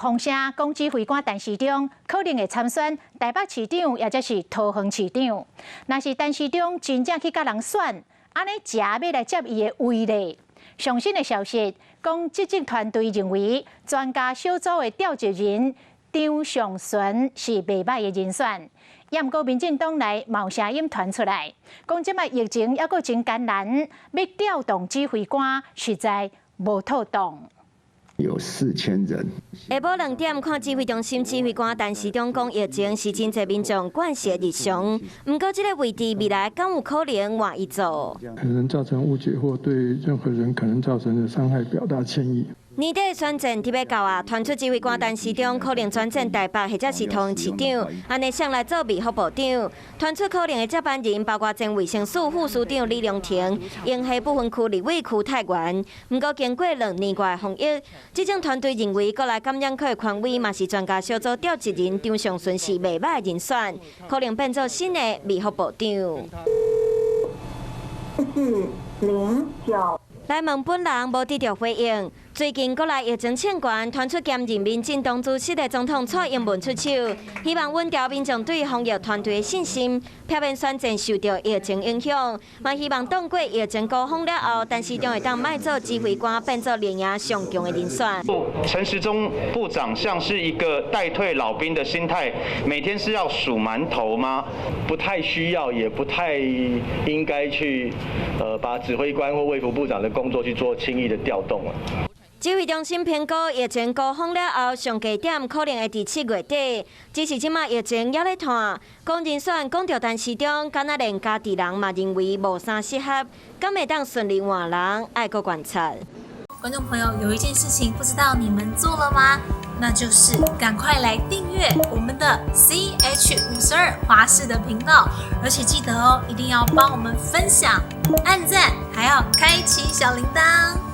風聲講指揮官陳時中可能會參選台北市長，抑者是桃園市長。若是陳時中真正去共人選，按呢誰欲來接伊的位咧？上新的消息講，執政團隊認為專家小組的召集人張上淳是袂䆀的人選。也毋過民進黨內嘛有聲音傳出來，講這擺疫情猶閣真艱難，欲調動指揮官實在無妥當。有4000人。下晡2點，看指揮中心指揮官陳時中講，疫情是真濟民眾關心的日常。毋過這個位置未來敢有可能換伊做？可能造成誤解或對任何人可能造成的傷害，表達歉意。年底選戰佇欲到啊，傳出指揮官陳時中可能轉戰台北或者是桃園市長，按呢誰來做衛福部長？傳出可能的接班人包括前衛生署副署長李龍騰、莺溪不分區立委邱泰源。毋過經過2年外防疫，執政團隊認為國內感染科的權威嘛是專家小組召集人張上淳是袂䆀的人選，可能變做新的衛福部長。409。來問本人無得著回應。最近國內疫情衝懸，傳出兼任民進黨主席的總統蔡英文出手，希望穩調民眾對防疫團隊的信心，避免選戰受著疫情影響。嘛希望擋過疫情高峰了後，陳時中會當莫做指揮官，變做連贏上強的人選。陳時中部長像是一個待退老兵的心態，每天是要數饅頭嗎？不太需要，也不太應該去，把指揮官或衛福部長的工作去做輕易的調動了。指揮中心評估疫情高峰了後，上低點可能會佇7月底。只是這馬疫情猶咧湠，講人選講著陳時中，敢若連家己人嘛認為無啥適合，敢會當順利換人，愛閣觀察。觀眾朋友，有一件事情不知道你們做了嗎？那就是趕快來訂閱我們的 CH52華視的頻道，而且記得哦，一定要幫我們分享、按讚，還要開啟小鈴鐺。